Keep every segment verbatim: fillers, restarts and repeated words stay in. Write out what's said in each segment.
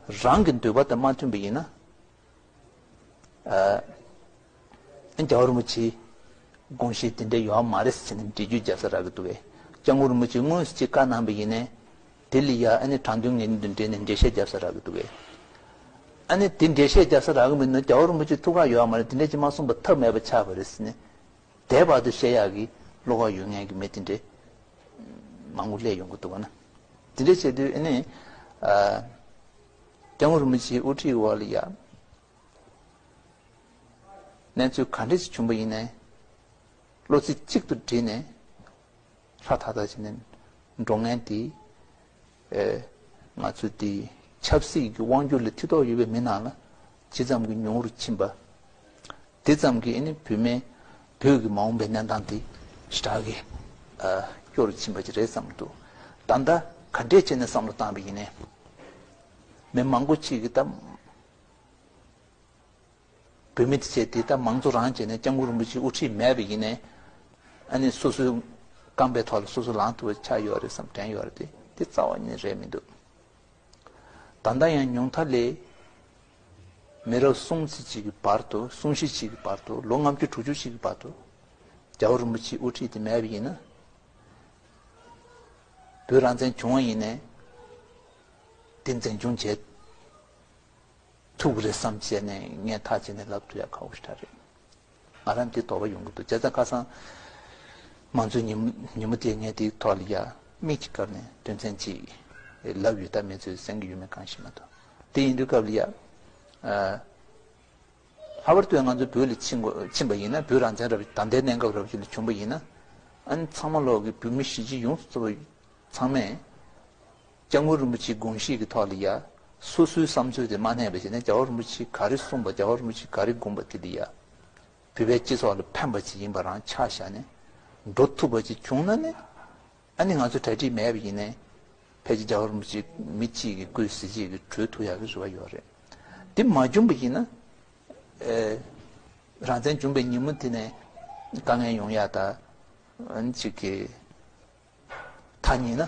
རང་གི་འདོད་པ་དང་མ་མཐུན་པ་ཡིན་ན། ཨ། རྒྱལ་བ་རིན་པོ་ཆེའི་དགོངས་གཞི་དེ་འདྲ་ཡོད་མ་རེད་ཟེར་ནས་འགྲེལ་བརྗོད་རྒྱབ་ས་རག་གི་འདུག་གས། སྐྱབས་མགོན་རིན་པོ་ཆེས་དངོས་སུ་ཅིག་བཀའ་གནང་བ་ཡིན་ནའི། དེ་ལ་ཡ་ཨ་ནི་དྲང་དོན་ངེས་དོན་དུ་འགྲེལ་ནས་འགྲེལ་བཤད་རྒྱབ་ས་རག་གི་འདུག་གས། ཨ་ནི་དེ་འགྲེལ་བཤད་རྒྱབ་ས་རག་གི་མེད་ན་རྒྱལ་བ་རིན་པོ་ཆེ་ཐུགས་ཁག་ཡོད་མ་རེད། དེ་འདྲ་ཅིག་མ་གསུངས་པ་ཐབས་མེད་པ་ཆགས་པ་རེད་ཟེར་ནས། དེ་བར་དུ་བཤད་ཡག་གི་བློ་ཁོག་ཡོད་མཁན་གྱི་མི་དེ་འདྲ་མང་པོ་སླེབས་ཡོང་གི་འདུག་ག་ན། དེ་འདྲ་བྱས་དུས་ཨ་ནི། ཨ། སྐྱབས་མགོན་རིན་པོ་ཆེའི་དབུ་ཁྲིད་འོག་ལ་ཡ། གནས་ཚུལ་ག་འདྲ་ཞིག་བྱུང་བ་ཡིན་ནའི། བློ་རྩེ་གཅིག་ཏུ་བསྒྲིལ་ནས། ཧྲ་ཐག་ཐག་བྱས་ནས་འགྲོ་མཁན་དེ། ཨེ། ང་ཚོ་དེ་ཆབ་སྲིད་ཀྱི་དབང་སྒྱུར་ལ་མཐུན་ཐོག་ཡོད་པའི་མི་ནང་ལ་ཇི་ཙམ་གྱི་ཉུང་རུ་ཕྱིན་པ། དེ་ཙམ་གྱིས་ཨ་ནི་བོད་མི་བོད་ཀྱི་མ་འོངས་པའི་གནས་སྟངས་དེ་ཞེ་དྲག་གི། ཨ། སྐྱོ་རུ་ཕྱིན་པ་ཅིག་རེད་བསམ་གྱི་འདུག་ད་ལྟ་ག་འདྲས་བྱས་ནས་བསམ་བློ་བཏང་བ་ཡིན་ནའི། མི་མང་པོ་ཅིག་གིས་ད། བོད་མི་དེ་བྱས་དེ་ད་མང་གཙོ་རང་བྱས་ནས་སྐྱབས་མགོན་རིན་པོ་ཆེའི་དབུ་ཁྲིད་མེད་པ་ཡིན་ནའི། ཨ་ནི་སོ་སོའི་རྐང་པའི་ཐོག་ལ་སོ་སོ་ལངས་ཐུབ་པ་ཆགས་ཡོད་རེད་བསམ་དྲན་ཡོད་རེད་དེ། དེ་རྩ་བ་ཉིད་ནས་རེད་མི་འདུག་ད་ལྟ་ཡང་ཉུང་མཐའ་ལས་མི་རབས་གསུམ་ཙམ་ཅིག་གི་བར་དུ། གསུམ་བཞི་ཅིག་གི་བར་དུ། ལོ་ལྔ་བཅུ་དྲུག་ཅུ་ཅིག་གི་བར་དུ་རྒྱལ་བ་རིན་པོ་ཆེའི་དབུ་ཁྲིད་དེ་མེད་པ་ཡིན་ན། བོད་རང་བཙན་བྱུང་བ་ཡིན་ནའི་དེ་འཛིན་སྐྱོང་བྱེད་ཐུབ་ཀྱི་རེད་བསམ་བྱས་ནས་ངས་ཐག་བཅད་ནས་ལབ་ཐུབ་ཡག་ཁག་པོ་ཞེ་དྲག་རེད། ང་རང་དེ་དོགས་པ་ཡོང་གི་འདུག་བྱས་ཙང་ཁ་སང་མང་གཙོའི་ཉིན་མོ་ཉིན་མོ་དེ་ངས་དེའི་ཐོག་ལ་ཡ་མིག་ཅིག་བཀར་ནས་དོན་ཚན་གཅིག་ལབ་ཡོད། ད་མི་ཚོས་གསན་གྱི་ཡོད་མེད་གང་ཤེས་མ་གཏོགས། དེ་ཡིན་དུས་སྐབས་ལ་ཡ། ཨ། ལྷག་པར་དུ་ང་ཚོ་བོད་ལ་ཕྱིན་དགོས་ཕྱིན་པ་ཡིན་ན། བོད་རང་བཙན་རབ་ད་ལྟའི་གནས་སྐབས་རབ་ཅིག་ལ་བྱུང་པ་ཡིན་ན། ཨ་ནི་ཚང་མ་ལོག་གི་བོད་མི་གཞིས་བྱེས་ཡོངས་སུ་རྫོགས་པ་ཚང་མས་སྐྱབས་མགོན་རིན་པོ་ཆེའི་དགོངས་གཞི་གི་ཐོག་ལ་ཡ་སོ་སོའི་བསམ་ཚུལ་དེ་མ་གནས་པ་བྱས་ནས། རྒྱལ་བ་རིན་པོ་ཆེས་ག་རེ་གསུངས་པ། རྒྱལ་བ་རིན་པོ་ཆེས་ག་རེ་དགོངས་པ་དེ་ལ་ཡ་བོད་པའི་སྤྱི་ཚོགས་ལ་ཕན་པ་ཅིག་ཡིན་པ་རང་ཆ་བཞག་ནས་འགྲོ་ཐུབ་པ་ཅིག་བྱུང་ན་ནི། ཨ་ནི་ང་ཚོ་གྲ་སྒྲིག་མེད་པ་ཡིན་ནའི་ཕལ་ཆེར་རྒྱལ་བ་རིན་པོ་ཆེ་མི་གཅིག་གི་སྐུའི་གཟི་བརྗིད་ཀྱིས་གྲོལ་ཐུབ་ཡག་གི་རེ་བ་ཡོད་རེད། དེ་མ་བྱུང་བ་ཡིན་ན། ཨེ། རང་བཙན་བྱུང་བའི་ཉིན་མོ་དེ་ནས་དཀའ་ངལ་ཡོང་ཡག་དང་། ཨ་ནི་གཅིག་གི་ཐ་སྙད་ན།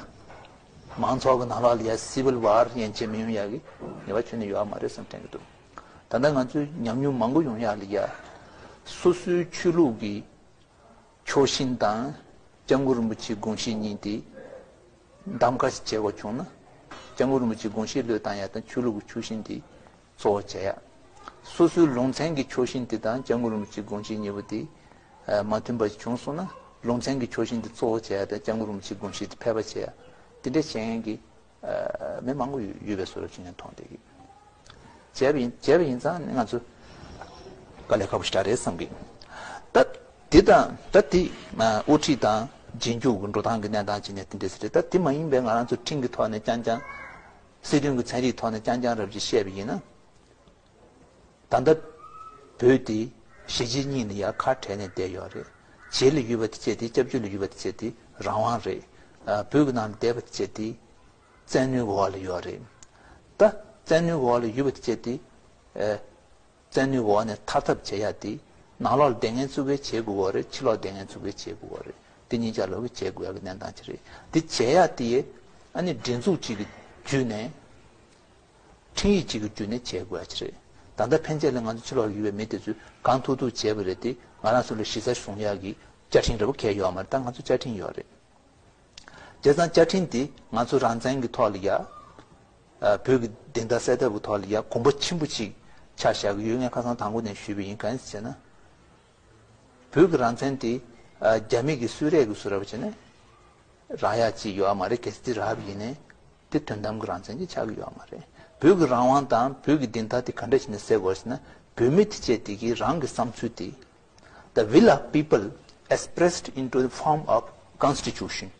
མང་ཚོགས་ཀྱི་ནང་ལོགས་ལ་ཡ་སི་ཝིལ་ཝར་ཡན་ཆད་མི་ཡོང་ཡག་གི་ངེས་པ་ཁྱོན་ནས་ཡོད་མ་རེད་བསམ་དྲན་གྱི་འདུག་ད་ལྟ་ང་ཚོའི་ཉམས་མྱོང་མང་པོ་ཡོང་ཡག་ལ་ཡ། སོ་སོའི་ཆོས་ལུགས་ཀྱི་ཕྱོགས་ཞེན་དང་སྐྱབས་མགོན་རིན་པོ་ཆེའི་དགོངས་གཞི་གཉིས་དེ་གདམ་ག་ཞིག་བྱེད་དགོས་བྱུང་ན། སྐྱབས་མགོན་རིན་པོ་ཆེའི་དགོངས་གཞི་བློས་བཏང་ཡག་དང་ཆོས་ལུགས་ཀྱི་ཕྱོགས་ཞེན་དེ་གཙོ་བོ་བྱེད་ཡག་སོ་སོའི་ལུང་ཚན་གྱི་ཕྱོགས་ཞེན་དེ་དང་སྐྱབས་མགོན་རིན་པོ་ཆེའི་དགོངས་གཞི་གཉིས་པོ་དེ་མ་མཐུན་པ་ཞིག་བྱུང་སོང་ན། ལུང་ཚན་གྱི་ཕྱོགས་ཞེན་དེ་གཙོ་བོ་བྱེད་ཡག་དང་སྐྱབས་མགོན་རིན་པོ་ཆེའི་དགོངས་གཞི་དེ་ཕལ་པ་བྱེད་ཡག་དེ་འདྲ་བྱེད་མཁན་གྱི་མི་མང་པོ་ཡོད་པའི་བཟོ་འདྲ་ཅིག་ངས་མཐོང་བསྡད་ཀྱི། བྱས་པ་ཡིན། བྱས་པ་ཡིན་ཙང་ང་ཚོ་དཀའ་ལས་ཁག་པོ་ཞེ་དྲག་རེད་བསམ་གི། ད་དེ་དང་ད་དེ་དབུ་ཁྲིད་དང་རྗེས་འཇུག་གི་འགྲོ་སྟངས་ཀྱི་གནས་སྟངས་ཅིག་ནས་དེ་འདྲ་ཟེར་རེད། ད་དེ་མ་ཡིན་པའི་ང་རང་ཚོ་ཁྲིམས་ཀྱི་ཐོག་ནས་རྐྱང་རྐྱང་། སྲིད་དོན་གྱི་ཚན་རིག་ཐོག་ནས་རྐྱང་རྐྱང་རབ་ཅིག་བཤད་པ་ཡིན་ན། ད་ལྟ་བོད་དེ་གཞིས་བྱེས་གཉིས་ལ་ཡ་ཁ་བྲལ་ནས་བསྡད་ཡོད་རེད། བྱེས་ལ་ཡོད་པ་དེ་བྱས་དེ། སྐྱབས་བཅོལ་ལ་ཡོད་པ་དེ་བྱས་དེ་རང་དབང་རེད། ཨ། བོད་ཀྱི་ནང་ལ་བསྡད་པ་དེ་བྱས་དེ་བཙན་གནོན་འོག་ལ་ཡོད་རེད། ད་བཙན་གནོན་འོག་ལ་ཡོད་པ་དེ་བྱས་དེ། ཨ། བཙན་གནོན་འོག་ནས་ཐར་ཐབས་བྱེད་ཡ་དེ་ནང་ལོགས་ལ་བསྡད་མཁན་ཚོ་གིས་བྱེད་དགོས་པ་རེད། ཕྱི་ལོགས་བསྡད་མཁན་ཚོ་གིས་བྱེད་དགོས་པ་རེད། དེ་གཉིས་ཆ་ལོག་གིས་བྱེད་དགོས་ཡ་གི་གནས་སྟངས་ཅིག་རེད། དེ་བྱེད་ཡ་དེ་ཨ་ནི་སྒྲིག་འཛུགས་གཅིག་གི་བརྒྱུད་ནས། ཁྲིམས་ཡིག་གཅིག་གི་བརྒྱུད་ནས་བྱེད་དགོས་ཡ་ཅིག་རེད། ད་ལྟ་ཕན་ཆད་ལ་ང་ཚོ་ཕྱི་ལོགས་ལ་ཡོད་པའི་མི་དེ་ཚོས་གང་ཐུབ་ཐུབ་བྱས་པ་རེད་དེ། ང་རང་ཚོ་ལ་གཞི་རྩ་བཟུང་ཡག་གི་བཅའ་ཁྲིམས་འདྲ་པོ་གང་ཡང་ཡོད་མ་རེད། ད་ང་ཚོ་བཅའ་ཁྲིམས་ཡོད་རེད། བྱས་ཙང་བཅའ་ཁྲིམས་དེ་ང་ཚོ་རང་བཙན་གྱི་ཐོག་ལ་ཡ། ཨ། བོད་ཀྱི་བདེན་མཐའ་གསལ་ཐབས་ཀྱི་ཐོག་ལ་ཡ་གོམ་པ་ཆེན་པོ་ཅིག་ཆགས་བཞག་གི་ཡོད། ངས་ཁ་སང་དང་པོ་ནས་ཞུས་པ་ཡིན། གང་ཡིན་ཟེར་ན། བོད་ཀྱི་རང་བཙན་དེ། ཨ། རྒྱ་མི་གིས་གསོལ་རས་ཀྱི་བཟོ་འདྲ་པོ་བྱས་ནས་རག་ཡག་ཅིག་ཡོད་མ་རེད། གལ་སྲིད་དེ་རག་པ་ཡིན་ནའི་དེ་དོན་དམ་གྱི་རང་བཙན་ཅིག་ཆགས་ཀྱི་ཡོད་མ་རེད། བོད་ཀྱི་རང་དབང་དང་བོད་ཀྱི་བདེན་མཐའ་དེ་ག་འདྲ་བྱས་ནས་གསལ་དགོས་ཟེར་ན། བོད་མི་དེ་བྱས་དེ་གིས་རང་གི་བསམ་ཚུལ་དེ། The will of people expressed into the form of constitution.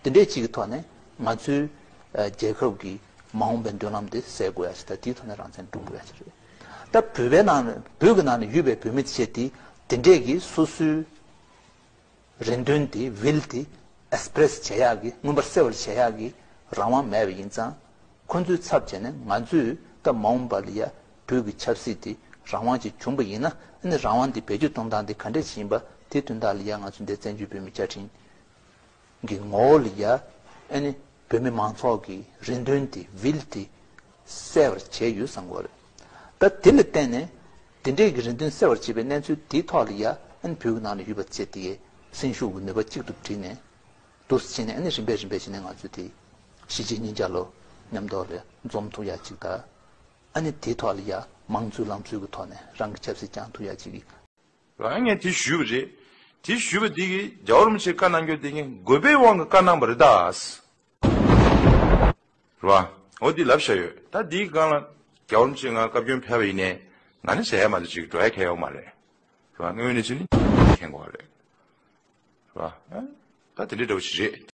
དེ་འདྲའི་ཅིག་གི་ཐོག་ནས་ང་ཚོའི། ཨ། རྒྱལ་ཁབ་ཀྱི་མ་འོངས་པའི་མདུན་ལམ་དེ་གསལ་དགོས་ཡ་ཅིག་དང་། དེའི་ཐོག་ནས་རང་བཙན་སྒྲུབ་དགོས་ཡ་ཅིག་རེད། ད་བོད་པའི་ནང་ནས། བོད་ཀྱི་ནང་ནས་ཡོད་པའི་བོད་མི་དེ་བྱས་དེ་དེ་འདྲས་ཀྱི་སོ་སོའི་རེ་འདུན་དེ། ཝིལ་དེ་ཨེགས་པི་རེ་སི་བྱེད་ཡག་གི། མངོན་པར་གསལ་བར་བྱེད་ཡག་གི་རང་དབང་མེད་པ་ཡིན་ཙང་། ཁོ་ཚོའི་ཚབ་བྱས་ནས་ང་ཚོས་ད་མ་འོངས་པ་ལ་ཡ་བོད་ཀྱི་ཆབ་སྲིད་དེ་རང་དབང་ཅིག་བྱུང་པ་ཡིན་ན། ཨ་ནི་རང་དབང་དེ་བེད་སྤྱོད་གཏོང་སྟངས་དེ་ག་འདྲས་ཅིག་ཡིན་པ། དེ་དོན་དག་ལ་ཡ་ང་ཚོ་འདི་བཙན་བྱོལ་བོད་མིའི་བཅའ་ཁྲིམས་ཀྱི་ངོ་བོ་ལ་ཡ། ཨ་ནི་བོད་མི་མང་ཚོགས་ཀྱི་རེ་འདུན་དེ། ཝིལ་དེ། གསལ་བར་བྱས་ཡོད་བསམ་དགོས་རེད། ད་དེ་ལ་བརྟེན་ནས་དེ་འདྲའི་གི་རེ་འདུན་གསལ་བར་བྱེད་པའི་གནས་ཚུལ་དེའི་ཐོག་ལ་ཡ་ཨན་བོད་ཀྱི་ནང་ལ་ཡོད་པ་བྱས་དེ་གའི་སེམས་ཤུགས་ཀྱི་ནུས་པ་གཅིག་ཏུ་བསྒྲིལ་ནས་འདུག་སེ་བྱས་ནས་ཨ་ནི་རིམ་པས་རིམ་པས་བྱས་ནས་ང་ཚོས་དེ་གཞིས་བྱེས་གཉིས་ཆ་ལོ་མཉམ་དུ་ལ་འཛོམས་ཐུབ་ཡ་གཅིག་དང་། ཨ་ནི་དེའི་ཐོག་ལ་ཡ་མང་གཙོའི་ལམ་སྲོལ་གྱི་ཐོག་ནས་རང་གི་ཆབ་སྲིད་བསྐྱངས་ཐུབ་ཡ་གཅིག་གི། རང་ངས་དེ་ཞུས་པ་རེད། དེ་ཞུས་པ་དེ་གིས་རྒྱལ་བ་རིན་པོ་ཆེས་བཀའ་གནང་རྒྱུ་དེ་ངས་དགོས་པའི་དབང་གིས་བཀའ་གནང་བ་རེད་ད། རེད་བ། འོ་འདི་ལབ་བཞག་ཡོད། ད་འདིའི་སྒང་ལ་རྒྱལ་བ་རིན་པོ་ཆེ་ང་བཀའ་བཀྱོན་ཕེབས་པ་ཡིན་ནའི་ང་ནི་ཟེར་ཡ་མ་གཏོགས་ཅིག་འགྲོ་ཡ་གང་ཡང་ཡོད་མ་རེད། རེད་བ། དངོས་གནས་བྱས་ནས་མཁྱེན་དགོས་པ་རེད། རེད་བ། ད་དེ་འདྲའི་འདྲ་བོ་ཞིག་རེད།